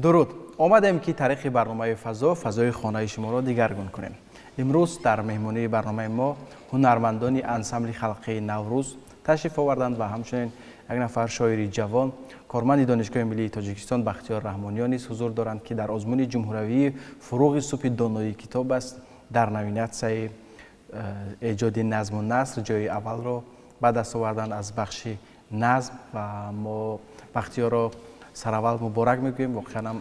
Дуруд! Омадем, ки тариқи барномаи «Фазо» фазои хонаи шуморо дигаргун кунем. Имрӯз дар меҳмонии барномаи мо ҳунармандони ансамбли халқии «Наврӯз» ташриф оварданд ва ҳамчунин як нафар шоири ҷавон, корманди Донишгоҳи миллии Тоҷикистон Бахтиёр Раҳмониён низ ҳузур доранд, ки дар озмуни ҷумҳуравии «Фуруғи субҳи доноӣ китоб аст» дар номинатсияи эҷоди назму наср ҷои аввалро ба даст оварданд аз бахши назм. Ва мо Бахтиёрро сараввал муборак мегӯем. Воқеан ҳам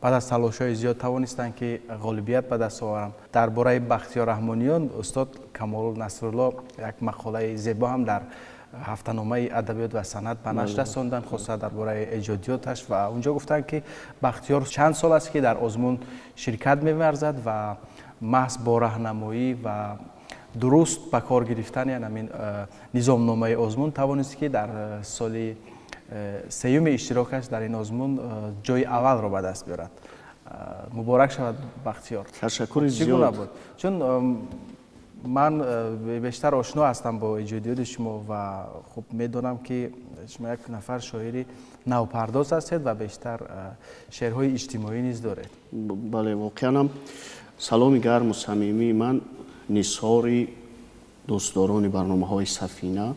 баъд аз талошҳои зиёд тавонистанд, ки ғолибият ба даст оваранд. Дар бораи Бахтиёр Раҳмониён устод Камол Насрулло як мақолаи зебо ҳам дар ҳафтаномаи «Адабиёт ва санъат» ба нашр расонданд, хоса дар бораи эҷодиёташ. Ва унҷо гуфтанд, ки Бахтиёр чанд сол аст, ки дар озмун ширкат меварзад ва маҳз бо раҳнамоӣ ва дуруст ба кор гирифтани ҳамин низомномаи озмун тавонист, ки дар соли сеюми иштирокаш дар ин озмун ҷои аввалро ба даст биёрад. Муборак шавад, Бахтиёр! Ташаккури зиёд. Буд, чун ман бештар ошно ҳастам бо эҷодиёти шумо ва хуб медонам, ки шумо як нафар шоири навпардоз ҳастед ва бештар шеърҳои иҷтимоӣ низ доред. Бале, воқеанам саломи гарму самимии ман нисори дӯстдорони барномаҳои «Сафина»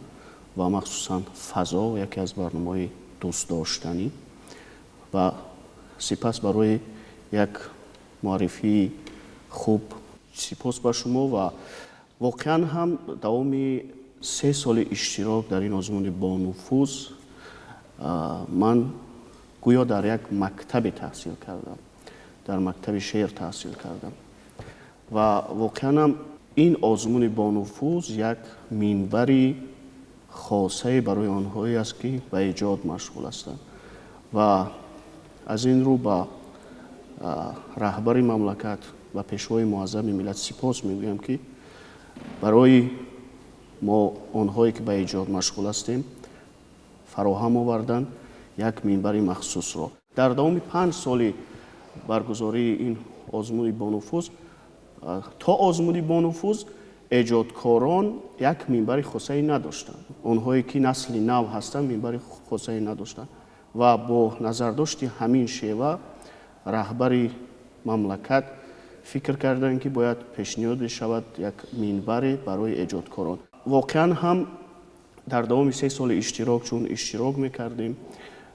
ва махсусан «Фазо», яке аз барномаҳои дӯстдоштанӣ, ва сипас барои як муаррифии хуб сипос ба шумо. Ва воқеан ҳам давоми 3 соли иштирок дар ин озмуни бонуфуз ман гӯё дар як мактабе таҳсил кардам, дар мактаби шеър таҳсил кардам. Ва воқеанам ин озмуни бонуфуз як минбари хосае барои онҳое аст, ки ба эҷод машғул ҳастанд. Ва аз ин рӯ ба раҳбари мамлакат ва Пешвои муаззами миллат сипос мегӯям, ки барои мо, онҳое ки ба эҷод машғул ҳастем, фароҳам оварданд як минбари махсусро. Дар давоми 5 соли баргузории ин озмуни бонуфуз, то озмуни бонуфуз эҷодкорон як минбари хосае надоштанд. Онҳое ки насли нав ҳастанд, минбари хосае надоштанд. Ва бо назардошти ҳамин шева раҳбари мамлакат фикр карданд, ки бояд пешниҳод шавад як минбаре барои эҷодкорон. Воқеан ҳам дар давоми 3 соли иштирок, чун иштирок мекардем,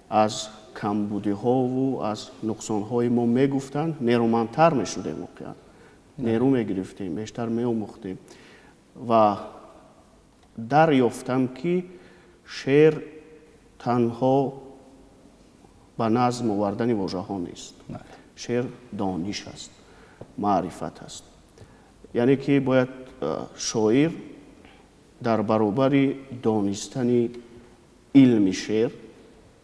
аз камбудиҳову аз нуқсонҳои мо мегуфтанд, нерӯмандтар мешудем, воқеан нерӯ мегирифтем, бештар меомӯхтем ва дарёфтам, ки шеър танҳо ба назм овардани вожаҳо нест. Шеър дониш аст, маърифат аст. Яъне ки бояд шоир дар баробари донистани илми шеър,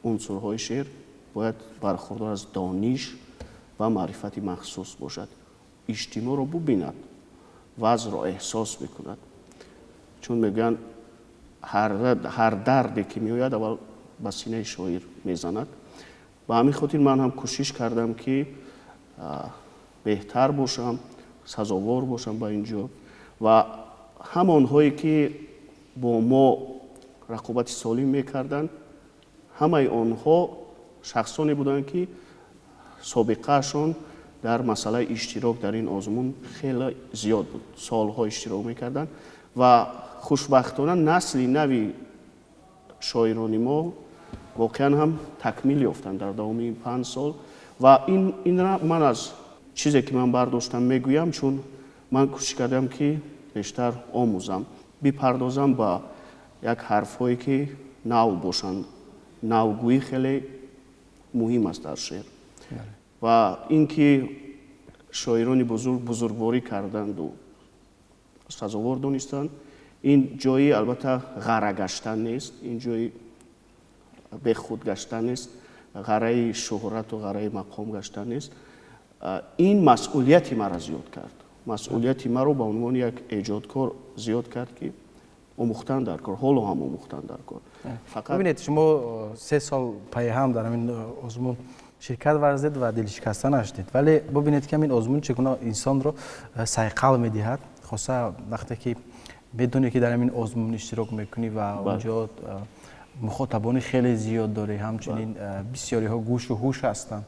унсурҳои шеър, бояд бархурдор аз дониш ва маърифати махсус бошад, иҷтимоъро бубинад, вазъро эҳсос бикунад. Чун мегӯянд, ҳар дарде ки меояд, аввал ба синаи шоир мезанад. Ба ҳамин хотир ман ҳам кӯшиш кардам, ки беҳтар бошам, сазовор бошам ба ин ҷо. Ва ҳамонҳое ки бо мо рақобати солим мекарданд, ҳамаи онҳо шахсоне буданд, ки собиқаашон дар масъалаи иштирок дар ин озмун хеле зиёд буд, солҳо иштирок мекарданд. Ва хушбахтона насли нави шоирони мо воқеан ҳам такмил ёфтанд дар давоми 5 сол. Ва инра ман аз чизе ки ман бардоштам мегӯям, чун ман кӯшиш кардам, ки бештар омӯзам, бипардозам ба як ҳарфҳое ки нав бошанд. Навгӯӣ хеле муҳим аст дар шеър. Ва ин ки шоирони бузург бузургворӣ карданду сазовор донистанд, ин ҷои албатта ғара гаштан нест, ин ҷои бехуд гаштан нест, ғараи шӯҳрату ғараи мақом гаштан нест. Ин масъулияти маро зиёд кард, масъулияти маро ба унвони як эҷодкор зиёд кард, ки омӯхтан дар кор, ҳоло ҳам омӯхтан дар кор. Фақат бибинед, шумо 3 сол пайҳам дар ҳамин озмун ширкат варзид ва дилшикаста нашудед, вале бубинед, ки ҳамин озмун чӣ гуна инсонро сайқал медиҳад, хоса вақте ки медонӣ, ки дар ҳамин озмун иштирок мекунӣ ва онҷо мухотабони хеле зиёд дорӣ, ҳамчунин бисёриҳо гӯшу ҳуш ҳастанд.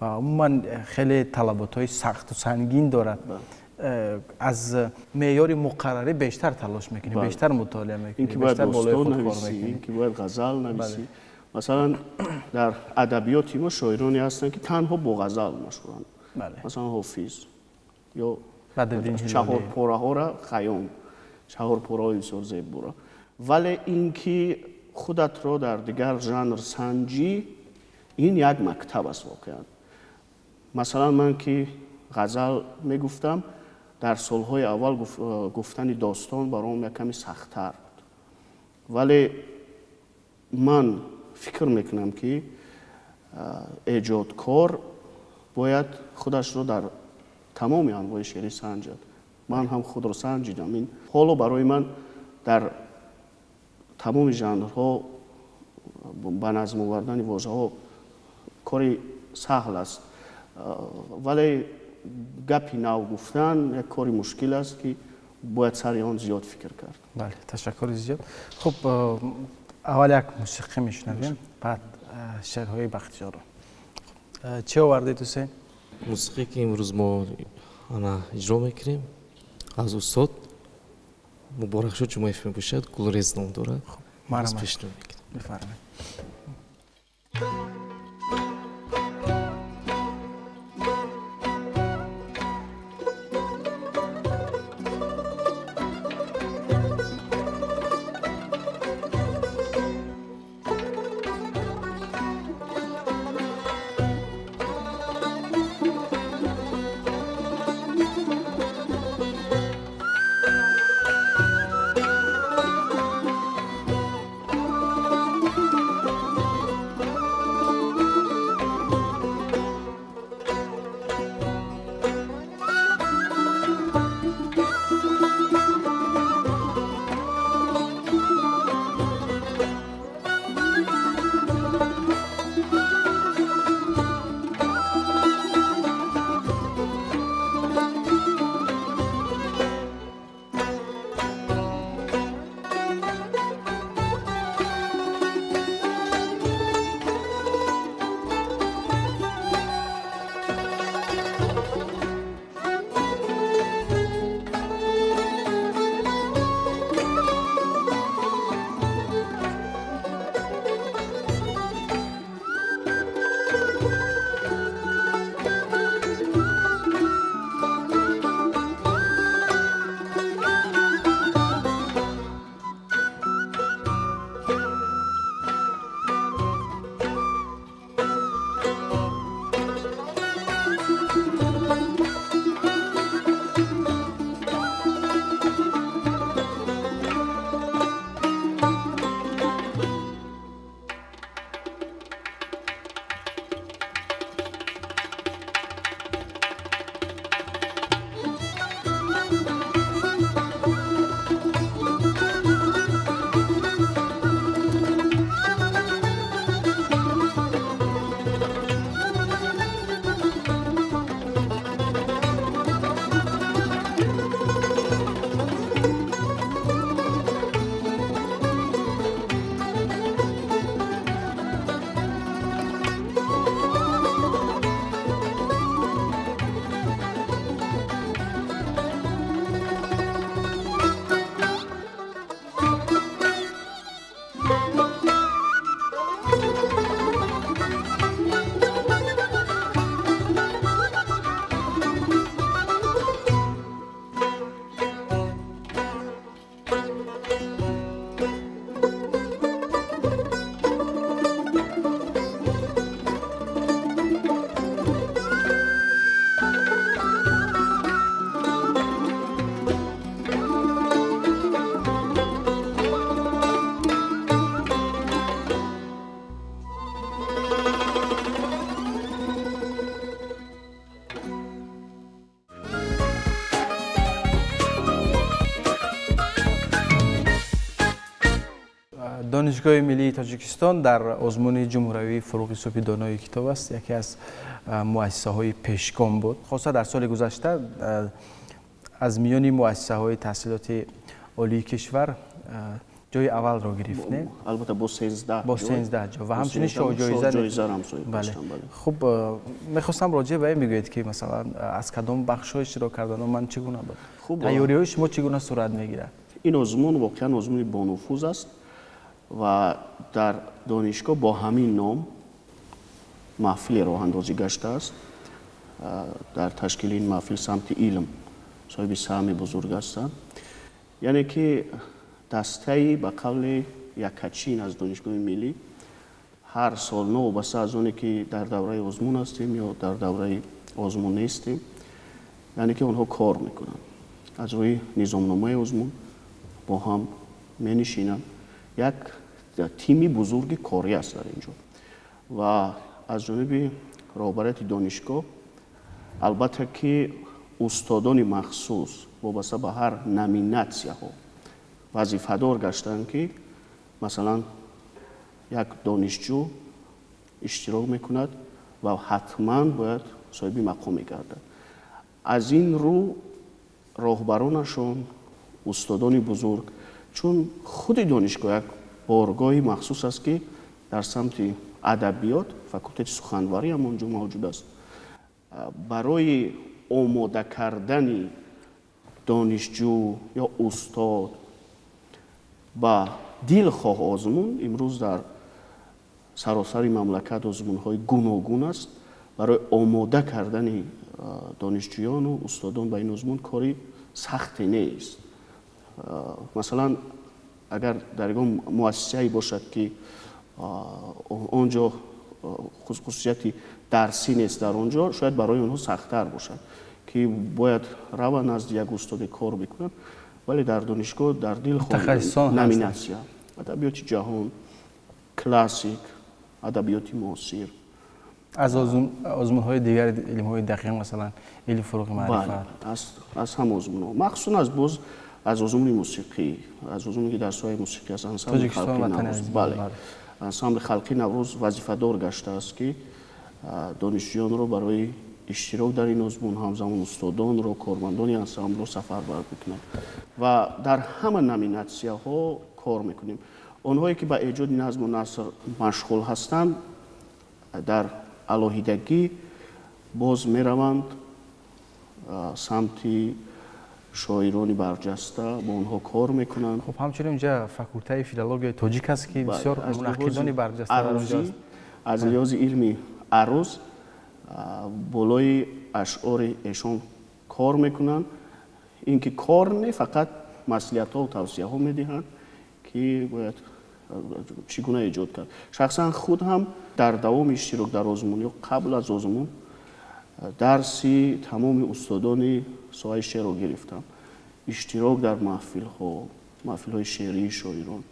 Ва умуман хеле талаботҳои сахту сангин дорад. Аз меъёри муқаррарӣ бештар талош мекунӣ, бештар мутолиа мекунӣ, бештар болои худ кор мекунӣ. Ин ки бояд ғазал нависӣ. Масалан, дар адабиёти мо шоироне ҳастанд, ки танҳо бо ғазал машҳуранд. Масалан, Ҳофиз ё чаҳорпораҳоро Хайём, чаҳорпораҳои бисёр зеборо. Вале ин ки худатро дар дигар жанр санҷӣ, ин як мактаб аст воқеан. Масалан, ман ки ғазал мегуфтам, дар солҳои аввал гуфтани достон баром як каме сахттар буд. Вале ман фикр мекунам, ки эҷодкор бояд худашро дар тамоми анвои шеърӣ санҷад. Ман ҳам худро санҷидам. Ин ҳоло барои ман дар тамоми жанрҳо ба назм овардани вожаҳо кори саҳл аст. Вале гапи нав гуфтан як кори мушкил аст, ки бояд сари он зиёд фикр кард. Бале, ташаккури зиёд. Хуб, аввал як мусиқӣ мешунавем, баъд шеърҳои Бахтиёрро. Чӣ овардед, Ҳусейн? Мусиқие, ки имрӯз мо ана иҷро мекунем, аз устод Муборакшо Ҷумаев мебошад, «Гулрез» ном дорад. Пешниҳод мекунем. Бифармоед. Донишгоҳи миллии Тоҷикистон дар озмуни ҷумҳуриявии «Фурӯғи субҳи донои китоб аст» яке аз муассисаҳои пешгом буд. Хоса дар соли гузашта аз миёни муассисаҳои таҳсилоти олии кишвар Ҷои аввалро гирифт, не? Албатта, бо 13. Бо 13 ҷо ва ҳамчунин шоҳҷоиза ҳам соҳиб гаштам, бале. Хуб, мехостам роҷеъ ба ин бигӯед, ки масалан аз кадом бахшҳо иштирок кардану ман чӣ гуна буд? Тайёриҳои шумо чӣ гуна сурат мегирад? Ин озмун воқеан озмуни бонуфуз аст ва дар донишгоҳ бо ҳамин ном маҳфиле роҳандозӣ гаштааст. Дар ташкили ин маҳфил самти илм соҳиби саҳми бузург ҳастанд. Яъне ки дастаи ба қавли якачин аз Донишгоҳи миллӣ ҳар сол, новобаста аз оне ки дар давраи озмун ҳастем ё дар давраи озмун нестем, яъне ки онҳо кор мекунанд. Аз рӯи низомномаи озмун бо ҳам менишинанд. Як тими бузурги корӣ аст дар ин ҷо ва аз ҷониби роҳбарияти донишгоҳ, албатта, ки устодони махсус вобаста ба ҳар номинатсияҳо вазифадор гаштанд, ки масалан як донишҷӯ иштирок мекунад ва ҳатман бояд соҳиби мақом мегардад. Аз ин рӯ роҳбаронашон, устодони бузург, чун худи донишгоҳ як боргоҳи махсус аст, ки дар самти адабиёт факултети суханварӣ ҳам он ҷо мавҷуд аст, барои омода кардани донишҷӯ ё устод ба дилхоҳ озмун. Имрӯз дар саросари мамлакат озмунҳои гуногун аст. Барои омода кардани донишҷӯёну устодон ба ин озмун кори сахте нест. Масалан, агар дар ягон муассисае бошад, ки он ҷо хусусияти дарсӣ нест, дар он ҷо шояд барои онҳо сахттар бошад, ки бояд раванд, назди як устоде кор бикунанд, вале дар донишгоҳ дар дилхоҳ номинатсия, адабиёти ҷаҳон, классик, адабиёти муосир. Аз озмунҳои дигари илмҳои дақиқ, масалан илми фуруғи маърифат? Аз ҳама озмунҳо, махсусан аз боз аз озмуни мусиқӣ, аз озмуне ки дар соҳаи мусиқӣ аст, ансамбли халқи Наврӯз. Бале, ансамбли халқи Наврӯз вазифадор гаштааст, ки донишҷӯёнро барои иштирок дар ин озмун, ҳамзамон устодонро, кормандони ансамблро сафарбар бикунад ва дар ҳама номинатсияҳо кор мекунем. Онҳое ки ба эҷоди назму наср машғул ҳастанд, дар алоҳидагӣ боз мераванд самти шоирони барҷаста, бо онҳо кор мекунанд. Хуб, ҳамчунин инҷа факултаи филологияи тоҷик аст, ки бисёр мунаққидони барҷаста дар онҷо аст. Аз лиҳози илми аруз болои ашъори эшон кор мекунанд. Ин ки кор не, фақат маслиҳатҳо, тавсияҳо медиҳанд, ки бояд чӣ гуна эҷод кард. Шахсан худ ҳам дар давоми иштирок дар озмун ё қабл аз озмун дарси тамоми устодони соҳаи шеърро гирифтам. Иштирок дар маҳфилҳо, маҳфилҳои шеърии шоирон,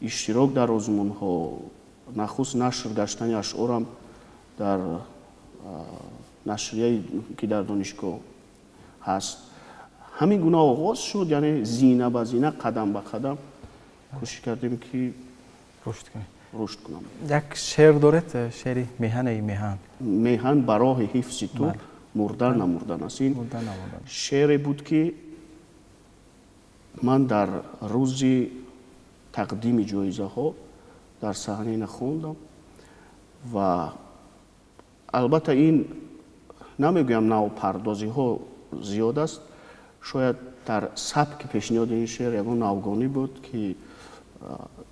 иштирок дар озмунҳо, нахуст нашр гаштани ашъорам дар нашрияе ки дар донишгоҳ ҳаст, ҳамин гуна оғоз шуд. Яъне зина ба зина, қадам ба қадам кӯшиш кардем, ки рушд кунем. Рушд кунам. Як шеър доред, шеъри «Меҳанаи меҳан». Меҳан ба роҳи ҳифзи ту мурдан намурдан аст. Ин шеъре буд, ки ман дар рӯзи тақдими ҷоизаҳо дар саҳна ина хондам ва албатта ин намегӯям, навпардозиҳо зиёд аст. Шояд дар сабки пешниҳоди ин шеър ягон навгонӣ буд, ки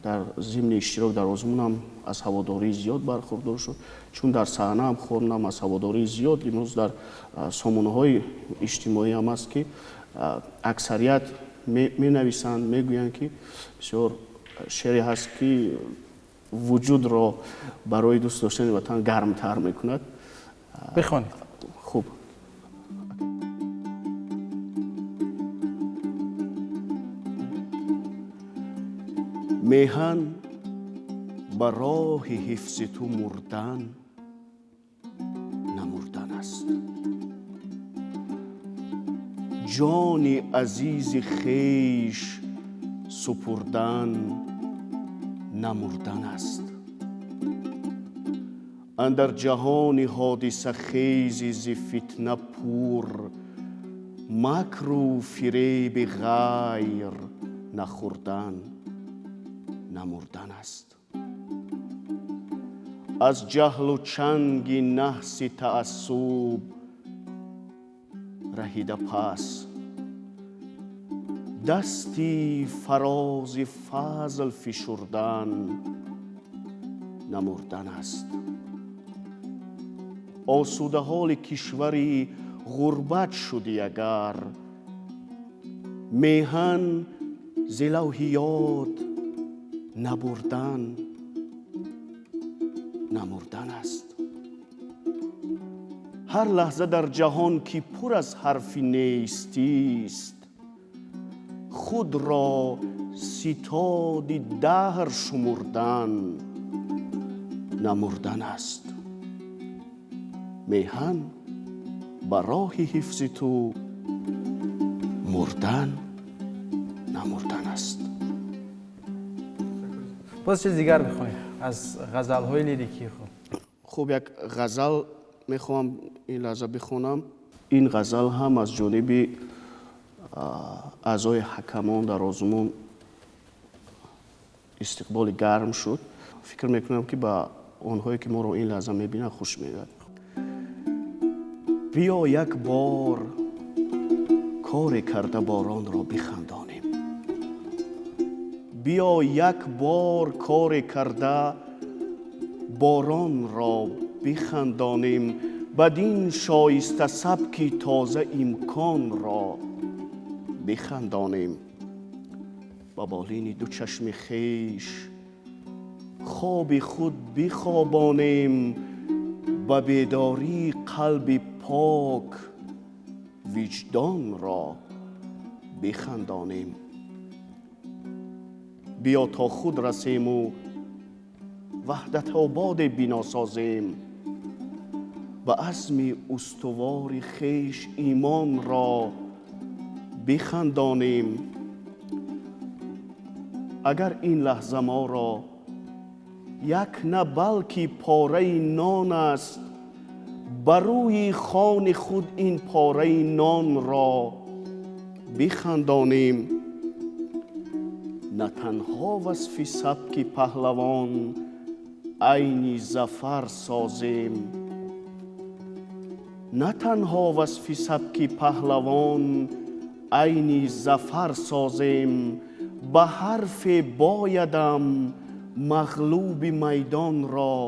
дар зимни иштирок дар озмунам аз ҳаводории зиёд бархурдор шуд, чун дар саҳнаам хондам, аз ҳаводории зиёд. Имрӯз дар сомонаҳои иҷтимоӣ ҳам аст, ки аксарият менависанд, мегӯянд, ки бисёр шеъре ҳаст, ки вуҷудро барои дӯст доштани ватан гармтар мекунад. Бихонед. Хуб. Меҳан ба роҳи ҳифзи ту мурдан намурдан аст. Ҷони азизи хеш супурдан намурдан аст. Андар ҷаҳони ҳодисахези зи фитна пур, макру фиреби ғайр нахӯрдан. Намурдан аст. Аз ҷаҳлу чанги наҳси таассуб раҳида пас, дасти фарози фазл фишурдан намурдан аст. Осудаҳоли кишвари ғурбат шудӣ агар, меҳан зи лавҳи ёд набурдан намурдан аст. Ҳар лаҳза дар ҷаҳон ки пур аз ҳарфи нестист, худро ситоди даҳр шумурдан намурдан аст. Меҳан ба роҳи ҳифзи ту мурдан намурдан аст. Боз чиз дигар бихонед аз ғазалҳои лирикии худ. Хуб, як ғазал мехоҳам ин лаҳза бихонам. Ин ғазал ҳам аз ҷониби аъзои ҳакамон дар озмун истиқболи гарм шуд. Фикр мекунам, ки ба онҳое, ки моро ин лаҳза мебинанд, хуш меояд. Биё, як бор коре карда боронро бихандонем. Биё, як бор коре карда боронро бихандонем, бадин шоиста сабки тоза имконро бихандонем. Ба болини ду чашми хеш хоби худ бихобонем, ба бедории қалби пок виҷдонро бихандонем. Биё, то худ расему ваҳдатободе бино созем, ба азми устувори хеш имонро бихандонем. Агар ин лаҳза моро як на, балки пораи нон аст, ба рӯи хони худ ин пораи нонро бихандонем. На танҳо васфи сабки паҳлавон айни зафар созем, на танҳо васфи сабки паҳлавон айни зафар созем, ба ҳарфе боядам мағлуби майдонро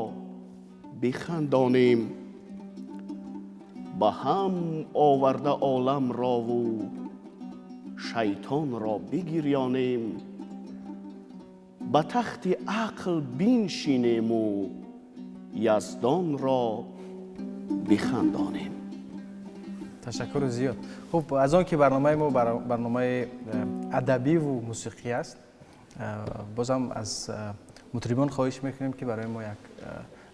бихандонем. Ба ҳам оварда оламрову шайтонро бигирёнем, ба тахти ақл биншинему яздонро бихандонем. Ташаккури зиёд. Хуб, аз он ки барномаи мо барномаи адабиву мусиқӣ аст, бозам аз мутрибон хоҳиш мекунем, ки барои мо як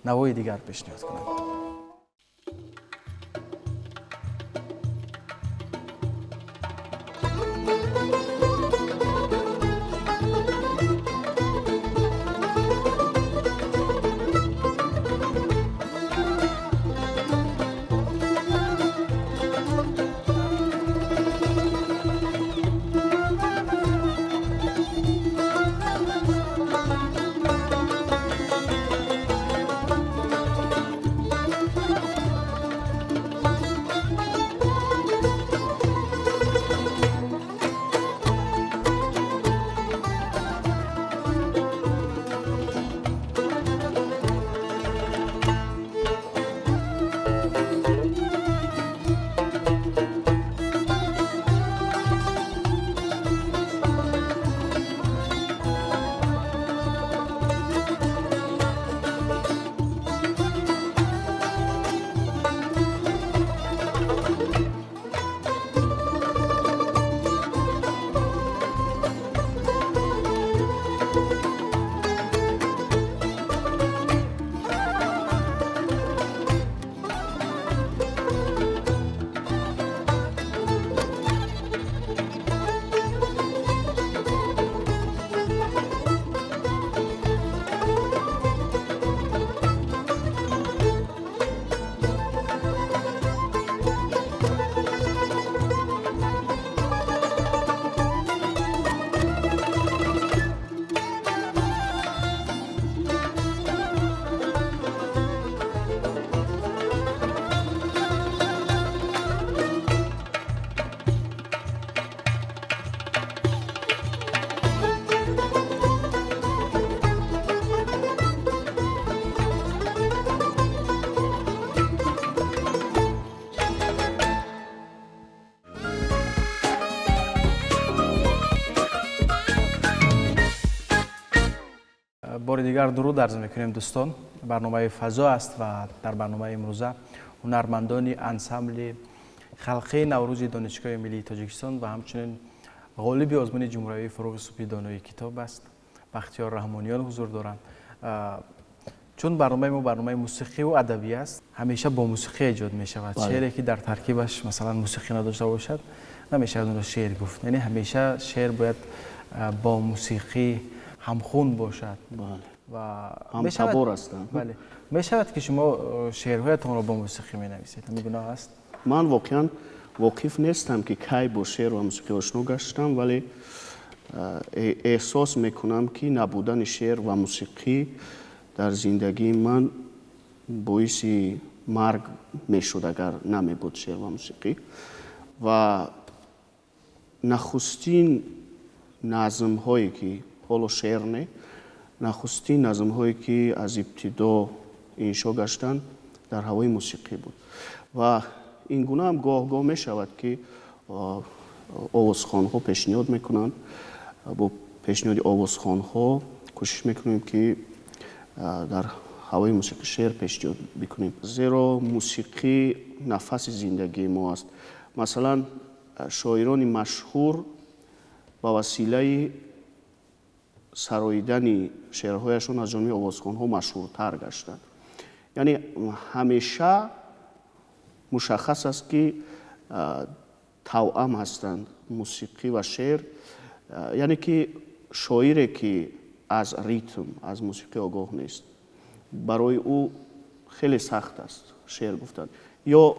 навои дигар пешниҳод кунанд. Бори дигар дуруд арз мекунем, дӯстон. Барномаи «Фазо» аст ва дар барномаи имрӯза ҳунармандони ансамбли халқии Наврӯзи Донишгоҳи миллии Тоҷикистон ва ҳамчунин ғолиби озмуни ҷумҳуриявии «Фурӯғи субҳи донои китоб» аст, Бахтиёр Раҳмониён ҳузур доранд. Чун барномаи мо барномаи мусиқиву адабӣ аст, ҳамеша бо мусиқӣ эҷод мешавад. Шеъре, ки дар таркибаш, масалан, мусиқӣ надошта бошад, намешавад онро шеър гуфт. Яъне ҳамеша шеър бояд бо мусиқӣ ҳамхун бошад. Ва ҳамтабор ҳастанд. Бале, мешавад, ки шумо шеърҳоятонро бо мусиқӣ менависед? Ҳамин гуна аст? Ман воқеан воқиф нестам, ки кай бо шеър ва мусиқӣ ошно гаштам, вале эҳсос мекунам, ки набудани шеър ва мусиқӣ дар зиндагии ман боиси марг мешуд, агар намебуд шеър ва мусиқӣ. Ва нахустин назмҳое, ки ҳоло шеър не, нахустин назмҳое, ки аз ибтидо иншо гаштанд, дар ҳавои мусиқӣ буд. Ва ин гунаам гоҳ-гоҳ мешавад, ки овозхонҳо пешниҳод мекунанд. Бо пешниҳоди овозхонҳо кӯшиш мекунем, ки дар ҳавои мусиқӣ шеър пешниҳод бикунем, зеро мусиқӣ нафаси зиндагии мо аст. Масалан, шоирони машҳур ба василаи сароидани шеърҳояшон аз ҷониби овозхонҳо машҳуртар гаштанд. Яъне ҳамеша мушаххас аст, ки тавъам ҳастанд мусиқӣ ва шеър. Яъне ки шоире, ки аз ритм, аз мусиқӣ огоҳ нест, барои ӯ хеле сахт аст шеър гуфтан, ё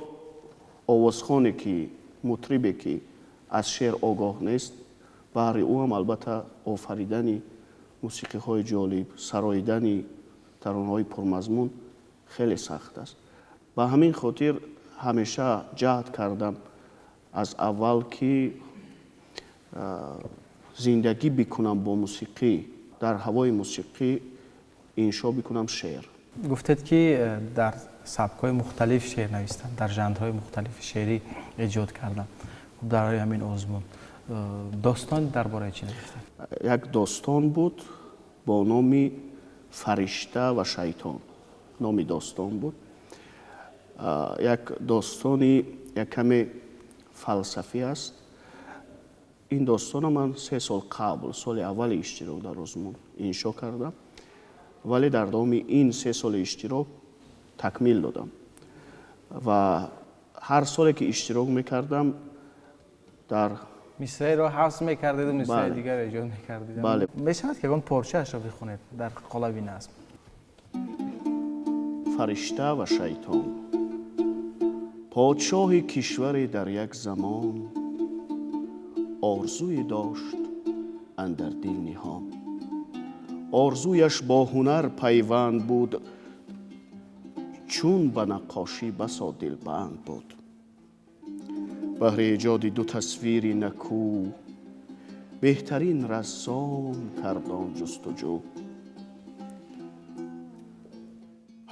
овозхоне ки, мутрибе ки аз шеър огоҳ нест, баҳри ӯ ҳам албатта офаридани мусиқиҳои ҷолиб, сароидани таронаҳои пурмазмун хеле сахт аст. Ба ҳамин хотир ҳамеша ҷаҳд кардам аз аввал, ки зиндагӣ бикунам бо мусиқӣ, дар ҳавои мусиқӣ иншо бикунам шеър. Гуфтед, ки дар сабкҳои мухталиф шеър навистам, дар жанрҳои мухталифи шеърӣ эҷод кардам. Дар ҳамин озмун достон дар бораи чӣ навиштед? Як достон буд бо номи «Фаришта ва шайтон». Номи достон буд, як достони як каме фалсафӣ аст. Ин достона ман 3 сол қабл, соли аввали иштирок дар озмун, иншо кардам, вале дар давоми ин 3 соли иштирок такмил додам. Ва ҳар соле ки иштирок мекардам, дар мисраеро ҳафз мекардеду мисраи дигар эҷод мекардед? Бале. Мешавад, ки ягон порчаашро бихонед дар қолаби назм? «Фаришта ва шайтон». Подшоҳи кишваре дар як замон орзуе дошт андар дил ниҳон. Орзуяш бо ҳунар пайванд буд, чун ба наққошӣ басо дилбанд буд. Баҳри эҷоди ду тасвири накӯ беҳтарин рассом кард он ҷустуҷӯ.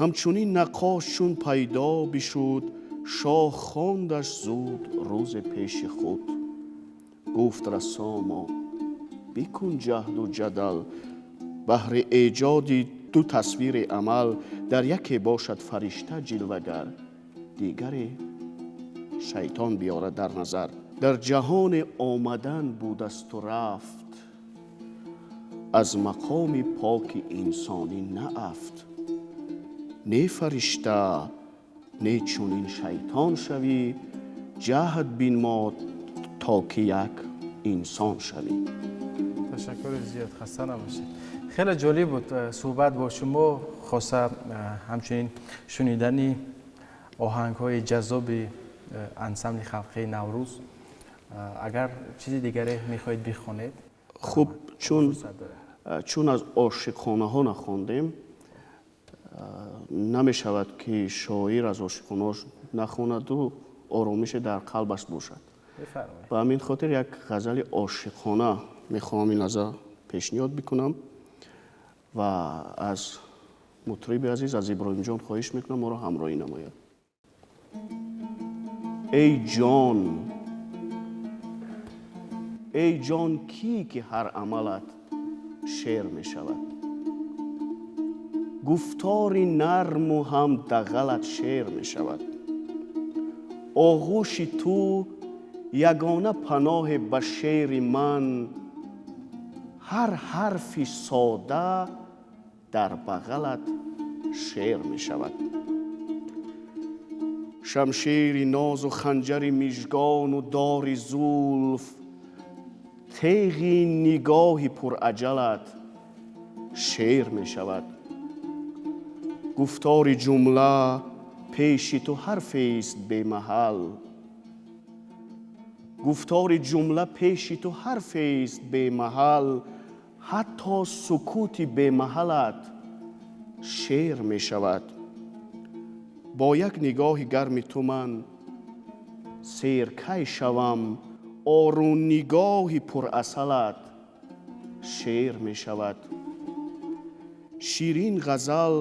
Ҳамчунин наққош чун пайдо бишуд, шоҳ хондаш зуд рӯзе пеши худ. Гуфт: «Рассомо, бикун ҷаҳду ҷадал баҳри эҷоди ду тасвири амал. Дар яке бошад фаришта ҷилвагар, дигаре шайтон биёрад дар назар. Дар ҷаҳоне омадан будасту рафт, аз мақоми поки инсонӣ наафт. Не фаришта, не чунин шайтон шавӣ, ҷаҳд бинмо, то ки як инсон шавӣ». Ташаккури зиёд, хаста набошед. Хеле ҷолиб буд суҳбат бо шумо, хоса ҳамчунин шунидани оҳангҳои ҷаззоби ансамбли халқии Наврӯз. Агар чизи дигаре мехоҳед бихонед. Хуб, чун аз ошиқонаҳо нахондем, намешавад, ки шоир аз ошиқонаҳош нахонаду оромише дар қалбаш бошад. Ба ҳамин хотир як ғазали ошиқона мехоҳам ин лаҳза пешниҳод бикунам ва аз мутриби азиз, аз Иброҳимҷон хоҳиш мекунам, моро ҳамроҳӣ намояд. Эй ҷон, эй ҷон, кӣ ки ҳар амалат шеър мешавад. Гуфтори нарму ҳам дағалат шеър мешавад. Оғӯши ту ягона паноҳе ба шеъри ман, ҳар ҳарфи сода дар бағалат шеър мешавад. Шамшери нозу ханҷари мижгону дори зулф, теғи нигоҳи пураҷалат шеър мешавад. Гуфтори ҷумла пеши ту ҳарфест бемаҳал, гуфтори ҷумла пеши ту ҳарфест бемаҳал, ҳатто сукути бемаҳалат шеър мешавад. Бо як нигоҳи гарми ту ман серкай шавам, оруннигоҳи пурасалат шеър мешавад. Ширин ғазал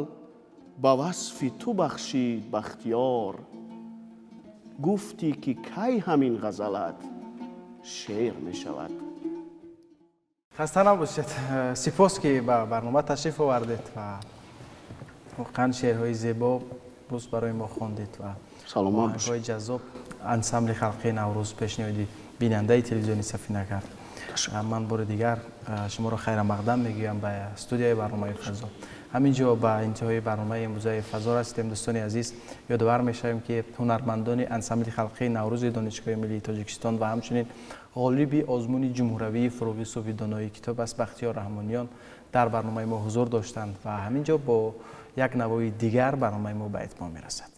ба васфи ту бахшид Бахтиёр, гуфтӣ, ки кай ҳамин ғазалат шеър мешавад. Хаста набошед. Сипос, ки ба барнома ташриф овардед ва воқеан шеърҳои зебо боз барои мо хондед ва Саломат бошед. оҳангҳои ҷаззоб ансамбли халқии Наврӯз пешниҳоди бинандаи телевизиони Сафина кард. Ман бори дигар шуморо хайрамақдам мегӯям ба студияи барномаи Фазо. Ҳамин ҷо ба интиҳои барномаи имрӯзаи Фазо расидем. Дӯстони азиз, ёдовар мешавем, ки ҳунармандони ансамбли халқии Наврӯзи Донишгоҳи миллии Тоҷикистон ва ҳамчунин ғолиби озмуни ҷумҳуравии «Фурӯғи субҳи доноии китоб» аст Бахтиёр Раҳмониён дар барномаи мо ҳузур доштанд ва ҳамин ҷо бо як навои дигар барномаи мо ба итмом мерасад.